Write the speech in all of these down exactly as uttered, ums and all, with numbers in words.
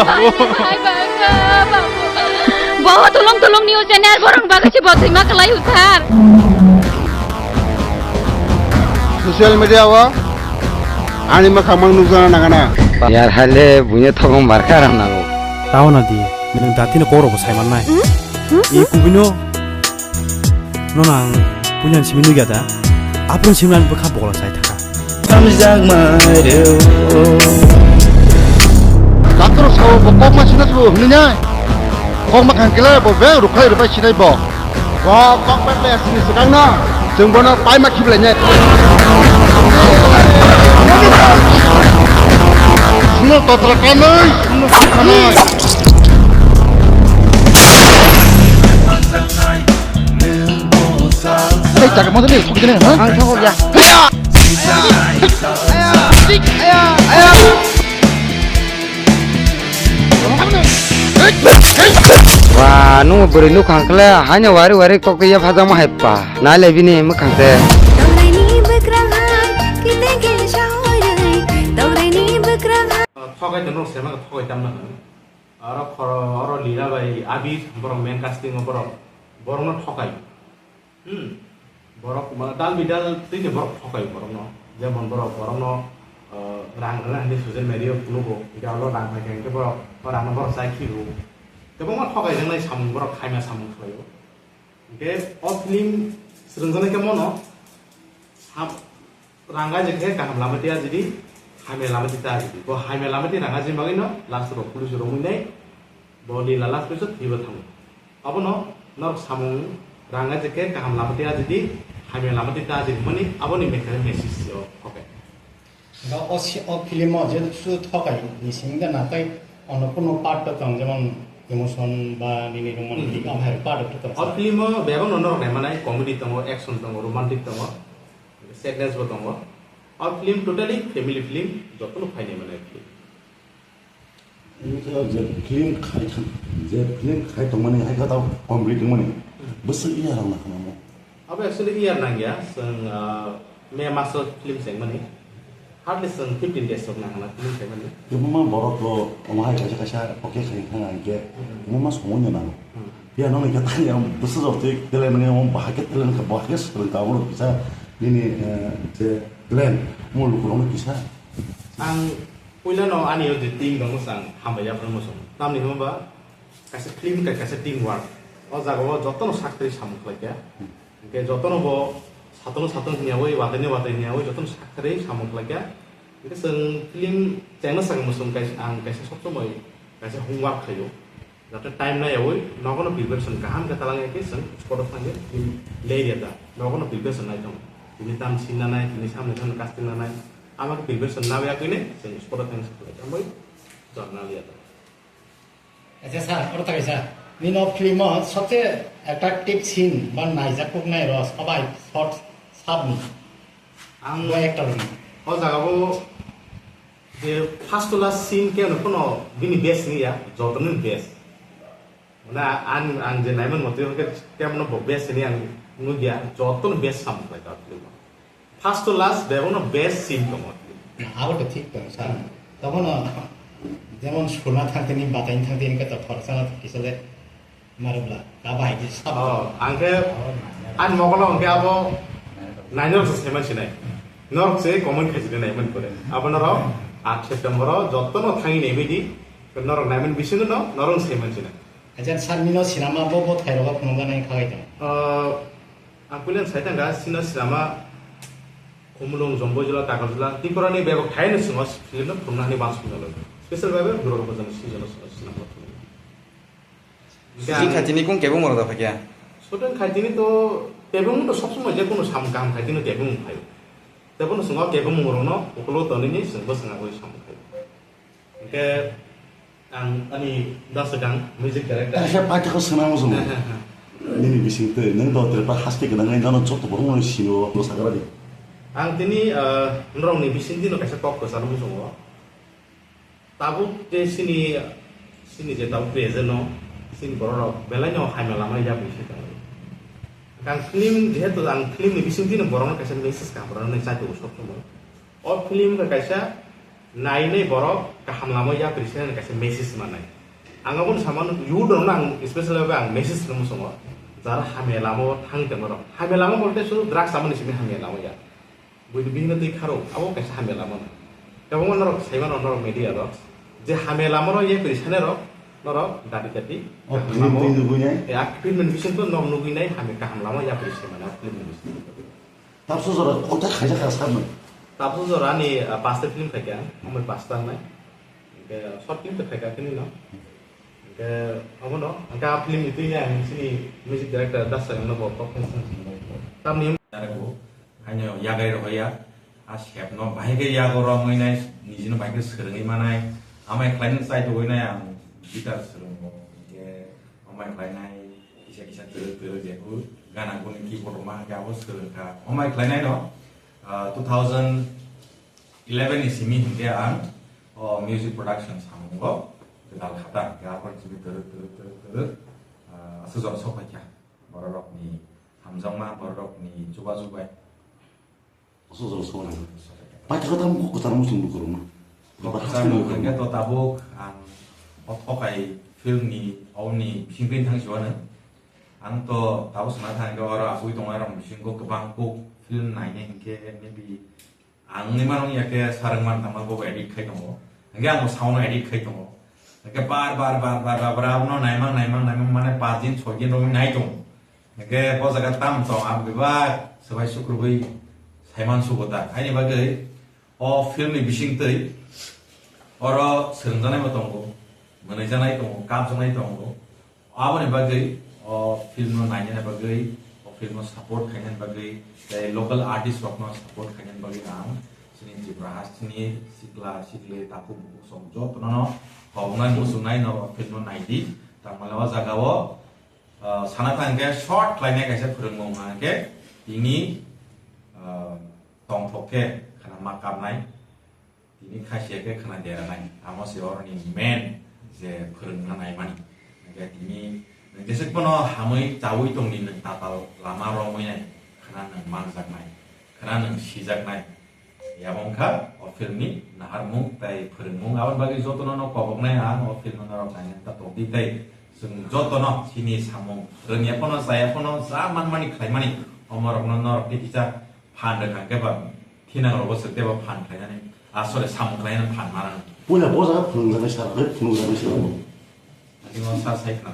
Hai bangka, babu. Bo tulung tulung news channel borong bagwi se bo thwima kwlai uthar. Social media o ani mwkhang mang nukjana nangana. Yar hale buine thogong barkha ram nango. Tao na di, nwng datino koro bo saiman nai. Hmm? Hmm? E kubino Nono ang puilan simi nugya da. Apun simi ang bwkha bola chai thaka. Samjak ma reo. Doctor sao bo kok ma sinai bo hwnwi nai. Kok ma khang kila bo be rukhai rupai sinai bo. Bo kok pai pai sini sekarang na. Jeng bono pai ma khiblai nai. Suno totra kanai, suno kanai. Tei jaga moto ni thok dine, ha? Ang thok ya. Heya! Wa, nung bwrwi nukhang khle, haino wari wari kok ya phajama hai pa. Nai le bini mwkhang te. Tonglaini bwkrang hai, kideng khe sahoi rwi. Tonglaini bwkrang hai. Thogai tongno sema thogai tamna. Oro khoro, oro Lila bai Abir, borok main casting o borok, borokno thokai. Hmm. Borok ma-, dal bidal twi ni borok thokai borokno. Jemon borok, borokno, eh, rang rwna hinwi social media o phunukgo. Hingke oro rang phai khe hingke borok, o rangno borok chai khibo. Kwbangma thokai jaknai samung borok khaima samung khlaio. Hingke o film srwngjaknai khe mono sam-, Rang aje khe kaham lama twi ajidi, hamya lama twi ta ajidi. Bo hamya lama twi rang aje bagwi no last o police romwi nai, bo Lila last o thwibo thango. Abono norok samung rang aje khe kaham lama twi ajidi, hamya lama twi ta ajidi hwnmani aboni mekhe message o, okay. Ga o si-, o film o je su thokai ni sing da na tai ono kuno part to tong, jemon emotion ba nini romantic Hmm. am hai part to tong. O film o bebak no norok nai manai, comedy tongo, action tongo, romantic tongo. Sadness bo tongo. O film totally family film, jotono phainai mane film. Wngkha je film khai thang, je film khai tongmani hai khe tao comedy tongmani. Hmm. Bwswk iya rok nakhwlamo. Abo actually iya nangya, chwng, ah, May maso film chengmani. Hardly chwng fifteen days rok nangna film chengmani. Kwbangma borok rok omo hai kaisa kaisa poke khai thang ang khe Hmm. kwbangma somoi no nango. Hmm. Phiya nokni khe tani ang bwswk rok twi talent nangya, omo bahai khe talent kha, bahai khe swrwng kha, omo rok kisa nini, eh, je talent, omo lukurokno kisa. Ang puilano ani o je team rokno chwng hambai yaphang muchung. Tamni hwnba kaisa film kai kaisa team work. O jaga o jotono sak twi samung khlai kha. Hmm. Hingke jotono bo satono satung hwnyawi, wathaino wathaino hwnyawi jotono sak twi samung khlai kha. Hingke chwng film chengna chwng muchung kaisa, ang kaisa sob somoi kaisa homework khlaio. Jate time naiyawi nogono preparation kaham khe talangya khe chwng spot o thangwi film lerya da. Nogono preparation nai tongo. Tini tam scene nanai, tini samni samni casting nanai. Ama khe preparation naiya kwini chwng spot o thangwi se khlai tongwi journal ya da. Acha sir, oro thangwi sir. Nini o film o sobse attractive scene ba naijak kuk nai rw sabai shot sabni. Ang bo actor ni. O jaga o je first to last scene khe no kono bini best ni ya, joto ni best. Na ang, ang je naiman motwi hwnkhe kemno bo best ni ang nugya, joto ni best sam khlai ta film. First to last bebak no best scene tongo. Abo to thik tongo sir. Tokhono jemon suna thangtini, bataini thangtini khe to khoroksa no kisa le. Marubla, ka bahai di sab. Oh, ang khe, oh, ani mokolo hwnkhe abo nainok se saiman sinai. Norok se comment khaisidi naiman kore. Abo norok aat September o jotono thangwi naibaidi, norok naiman bisingo no norok saiman sinai. Acha, sir, nino sinama bo, bo thairok phunukjaknai khagai tong. Oh, ang puila sai tangkha, sino sinama Khumulwng, Jomboijala, Takarjala, Tiprani bebak thaino singo film no phunukna hinwi uansukmani logi. Special bai bai borok rok jani season o singo sinama phunuknai. Shooting khaitini kung kebo moro da phakya? Shooting khaitini to tebung to sob somoi je kono sam kaham khaitini tebung phai. Tebung swngo tebung rokno ukulo tonini chwng bwswng agoi sam khai. Hwnkhe ang ani da swkang music director. Khe paithakgo swnamo chwng. Nini bising twi nwng do Tripura haste gwnangwi nono joto borok no sino bwsakra di. Ang tini, ah, norokni bising twi no kaisa kok kwcharo muchungo. Tabuk je sini, sini je tabuk present no, sini borok rok belai no hamya lama ya bui se tong. Ang film, jehetu ang film ni bising twi no borok no kaisa message kaham rw nai chai tongo sob somoi. O film khe kaisa Nainai borok kaham lama yapri se kaisa message manai. Ang aboni samano youth rokno ang special bhabe ang message rwmo songo. Jara hamya lama o thang tongma rok. Hamya lama bolte suru drugs samani simi hamya lama ya. Buini bini twi kharo abo kaisa hamya lama no. Kwbangma norok saimano norok media rok. Je hamya lama rok yapri sane rok norok dati dati. O kaham film lama o. Twi nugui nai? Ya, film ni bising to norok nugui nai hamya kaham lama yapri se mana film ni bising. Tabso jora kota khaijak kha sakno. Tabso jora ani, ah, paste film khaikha, amoi paste tangnai. Hingke short film to khaikha kini no. Hingke abono, hingke a film ni twi ang sini music director Das Sagam no bo kok khe sini. Tamni. Haino yagai rohoya, a sep no bahai khe yago romwi nai, nijino bahai khe swrwngwi manai, amai khlaino chai togwi nai ang guitar swrwngo, hingke Homai khlainai kisa kisa twrwk twrwk jephru gana guni keyboard rok ma hwnkhe abo swrwng kha. Homai khlainai no, ah, two thousand eleven ni simi hwnkhe ang o music production samungo gwdal kha ta. Hwnkhe abo simi twrwk twrwk twrwk twrwk, ah, aswk jora sok phai kha. Borok rokni hamjakma, borok rokni chubachu bai. Aswk jora sok nang. Paithago tamo kok kwchar muchung lukurokno. Kok kwchar muchung hwnkhe to tabuk ang o thokai film ni oboni bisingtwi thang siwano. Ang to tabuk sana thang khe oro asugwi tongnai rok bisingo kwbang kok film nainai hwnkhe maybe ang ni mano ya khe sarang man tangma bobo edit khai tongo. Hwnkhe ang bo sound edit khai tongo. Hwnkhe bar bar bar bar bar bar abono naimang naimang naimang mane paanch din soi din romwi nai tongo. Hingke bo jaga tam tong, ang bebak swbai sukrubui saiman sugo ta. Haini bagwi o film ni bisingtwi oro swrwngjaknaima tongo, mwnwijaknai tongo, kapjaknai tongo. Aboni bagwi o film no nainani bagwi, o film no support khainani bagwi, tei local artist rokno support khainani bagwi ang chini Tripura hasteni sikla sikli takhuk bukhuk sok jotono no koboknai muchungnai no o film no naidi. Tangmale o jaga o Ah, sana thang khe short khlainai kaisa phwrwngmung hwnkhe tini, ah, tongthok khe khna ma kapnai, tini khasiya khe khna deranai. Amo se oroni main je phwrwngna naimani. Hwnkhe tini nwng jesek bono hamwi chaui tongdi nwng tatal lama romwi nai, khna nwng manjaknai, khna nwng sijaknai. Yabo wngkha o film ni naharmung tei phwrwngmung. Aboni bagwi jotono no koboknai ang o film no norok naina ta tongdi tei chwng jotono chini samung rwngya phano chaya phano ja manmani khlaimani omorokno norok tei kisa phan rwkha khe ba thinang rogo swk tei bo phan khlainani asole samung khlainani phan manang. Puila bo jaga phwrwngjaknai sir, phwrwngjaknai sir. Ani mo sa sai khna.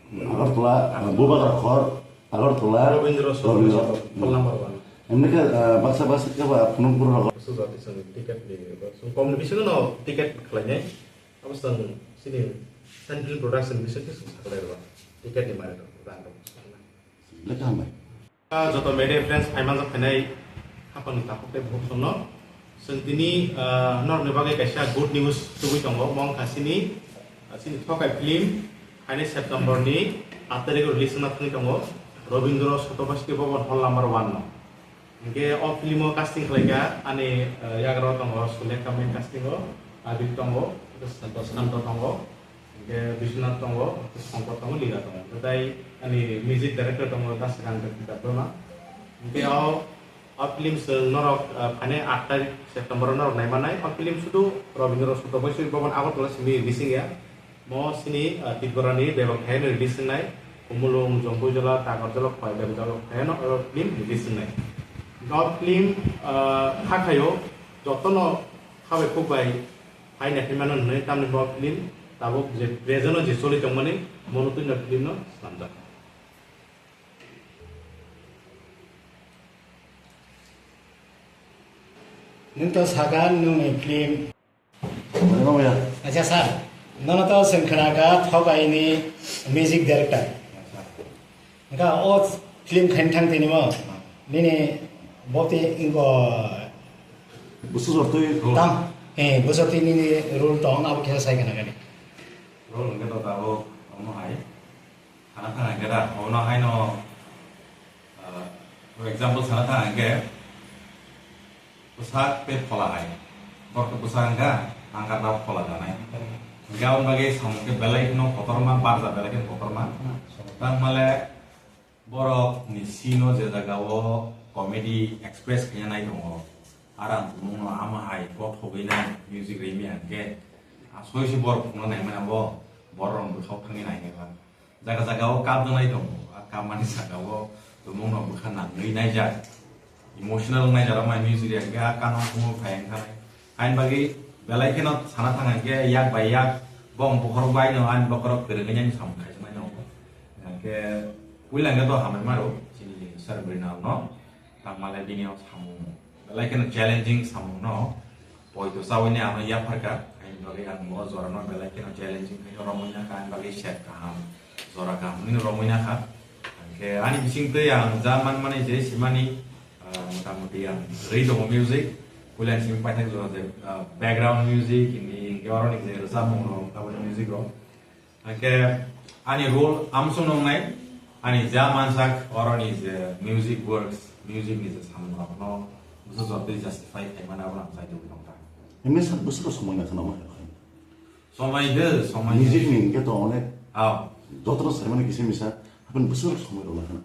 Agartala, Bubagra khor, Agartala, Rabindra Rabindra. Soto, phone number one. Emni khe, ah, baksa baksa khe ba phunuk bura rogo. Su jati song ticket ni, so kom ni bisingo no ticket khlainai. Abo song sini Central Production bisingo song saklai rogo. Ticket ni mari rogo, dan rogo. Lekha hambai. Ah, joto media friends, phaimanjak phainai haphangni takhuk tei bukhuk songno. Chwng tini, ah, norokni bagwi kaisa good news tubui tongo. Omo wngkha chini, ah, chini Thokai film phainai September ni aat tarikh o release wngna thangwi tongo. Rabindra Soto Baisiki Bhaban hall number one no. Hwnkhe o film o casting khlaikha ani, ah, yagra tongo Sulekha main casting o, Abir tongo, Santosh Kanto tongo. Hingke Biswanath tongo, Shankar tongo, Lila tongo. Tei ani music director tongo, Dasrang Debbarma. Hingke o, o film se norok, ah, phainai aat tarikh September o norok naimanai. O film sudu Rabindra Soto Baisiki Bhaban Agartala simi releasing ya. Mo sini, ah, Tripura ni bebak hai no release nai. Khumulwng, Jompuijala, Takarjala, Khwai bebak jala hai no o film release nai. O film, ah, hakhayo jotono khabai khukbai Hai naikhe mano hwnwi tamni bo film tabuk je present o je choli tongmani mono twi no film no swnamjak. Nwng to sagan nwngni film. Mano ya. Acha sir, nono to chwng khwnakha Thokai ni music director. Wngkha o film khaina thang tini mo nini boti ingo Busu jor twi. Tam, eh, busu twi nini role tong abo kisa sai kana gani. Role hwnkhe to tabuk omo hai. Khana thang hwnkhe da, obono haino, ah, for example sana thang hwnkhe, bwsak tei phola hai. Borok bwsak hwnkha, ang kha tabuk phola janai. Hwnkhe aboni bagwi samung khe belai kheno kotorma, barja belai kheno kotorma. Tangmale, borok ni scene o je jaga o comedy express khaina nai tongo, Arang tumungno ama hai kothogwi nai music rimi hwnkhe, asoi se borok phunukna naimani abo borok rok bwkhao thangwi nainai ba. Jaga jaga o kap tongnai tongo, a kapmani saka o tumungno bwkha nangwi naijak, emotional wngnai jora mai music riyakhe a kano phungo phai wngkha nai. Haini bagwi belai kheno sana thang hwnkhe yak bai yak bong bokhorok bai no ani bokhorok kwrwngwi nai samung khaijaknai no. Hwnkhe puila hwnkhe to hambai maro chini sir Brinal no. Tangmale bini o samung belai kheno challenging samung no poito chawi ni ano yapharkha, haini bagwi ang bo jora no belai kheno challenging khe romwi nakha, ani bagwi set kaham, jora kaham ni romwi nakha. Hwnkhe ani bising twi ang ja man mani je simani, ah, mota moti ang rwi tongo music, puila simi paithak jora je, ah, background music, hindi hwnkhe oro ni je rwchapmung rok, tabuk music rok. Hwnkhe ani role amsong nongnai, ani ja mansak oroni je music works, music ni je samung rokno bwsa jotoi justify khaimani abo ang chaitugwi tongkha. Emni sak bwswk somoi na khana ma kha. Somoi de, somoi de. Music ni hwnkhe to onek. Aw. Jotono saimani kisa misa, happen bwswk somoi rok na khana.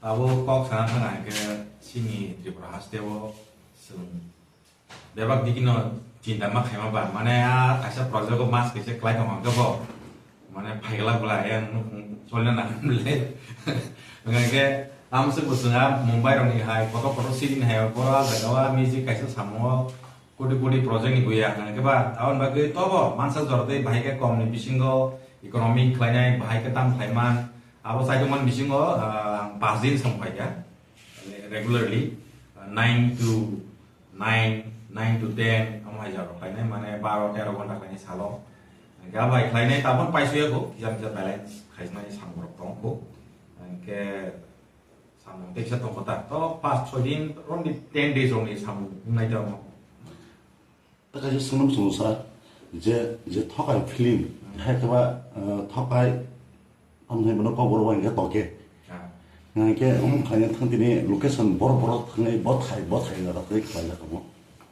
Abo kok sana thang hwnkhe chini Tripura haste o chwng bebak dikino chinta ma khaima ba, mane a kaisa project o mas kaisa klai tong hwnkhe bo, mane phaigla bwla yang nukhung cholna nang le. Hwnkhe amswk bo chwng a Mumbai rok ni hai kotor kotor city ni hai boro a jaga o a music kaisa samung o koti koti project ni buya hwnkhe ba, aboni bagwi tobo mansa jora tei bahai khe kom ni bisingo economic khlainai, bahai khe tam khlaiman, abo chaitokmani bisingo, ah, ang pas din samung khaikha regularly, ah, nine to nine, nine to ten, amo hai jora khlainai, mane baro tero ghonta khlainai salo. Hwnkhe abo hai khlainai tabuk paisuya kho, kisa kisa balance khainai samung rok tong kho. Hwnkhe samung teisa tong kho ta. To pas choi din, only ten days only samung wngnai ta omo. Ta kaisa swnam swngo sir, je, je Thokai film, hai khe ba, eh, Thokai Amthai bono kok borok bai hwnkhe toke. Ah. Hwnkhe omo khlaina thang tini location bor bor thangwi bothai bothai na rok tei khlaijak omo.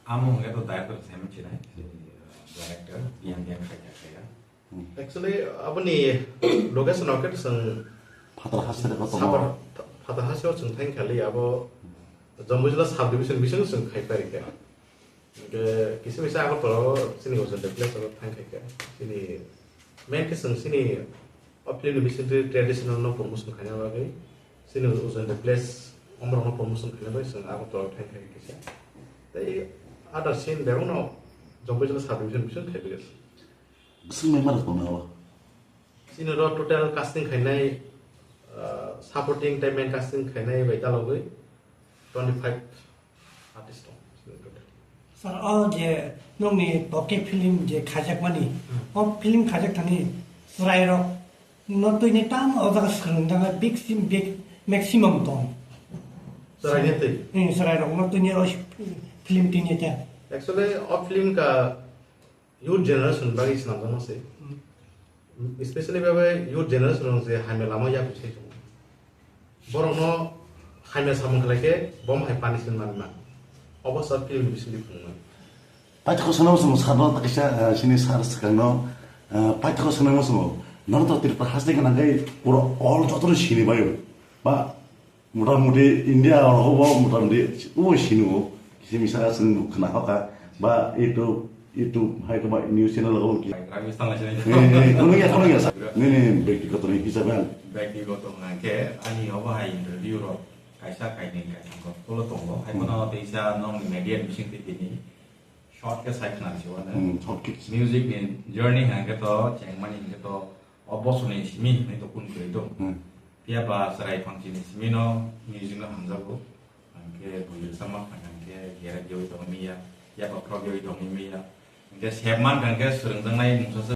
Amo hwnkhe to director se minchinai, director, yang yang khaijak khaijak. Hmm. Actually, aboni location o khe chwng Phatar hasteo kotor. Sabar, Phatar hasteo chwng thang khali abo Jambujala subdivision bisingo chwng khai pari kha. Hwnkhe kisa misa Agartala o chini Ojon de place o thang khai kha. Chini main khe chwng chini o film ni bisingtwi traditional no promotion khaina bagwi chini Ojon de place omorok no promotion khaina bagwi chwng Agartala o thang khai kisa. Tei other scene bebak no Jambujala subdivision bising khai bwkha. Bising mai mano tong nang o. Chini ro total casting khainai, ah, supporting tei main casting khainai bai dalogwi twenty five artist tong chini total. Sir, o je nokni Toke film je khaijakmani, hmm, o film khaijak thani chwrairok no twini tamo o jaga swrwngjaknai big sim big maximum tong. Chwraini twi? Hmm, chwrairok no twini o film twini te. Actually, o film ka youth generation bagwi swnamjakma se. Hmm. Especially bebe youth generation rok je hamya lama yapri sai tongo. Borokno hamya samung khlai khe bo hai punishment manma. Obo sa film bisingtwi phunuknai. Paithakgo sanama swngo sarno ta kaisa, eh, sini sar swkangno, eh, paithakgo sanama swngo. Nono to Tripura haste gwnangwi pura all jotono sini baio. Ba Mota moti India rogo bo mota moti o sini o kisi misa chwng nuk khna hoka ba YouTube, YouTube hai khe ba news channel rogo ki. Bai, bai, tang lai sinai. Eh, eh, kono ya, kono ya sa. Nini bektigoto ni hisab an. Bektigoto hwnkhe ani obo hai interview rok kaisa kainwi kaitham kok ulo tongo. Hai, hmm, phano teisa nokni media ni bising twi tini short khe sai khna rw sio. Hmm, short khe. Music ni journey hwnkhe to chengmani hwnkhe to o bosoni simi hinwi to kun kwrwi to. Hmm. Phiya ba chwrai phang chini simi no music no hamjago. Hwnkhe bui rwchapma phang hwnkhe gera giyoi tongwi miya, ya ba phro giyoi tongwi miya. Hwnkhe sep man hwnkhe swrwngjaknai mungsa se.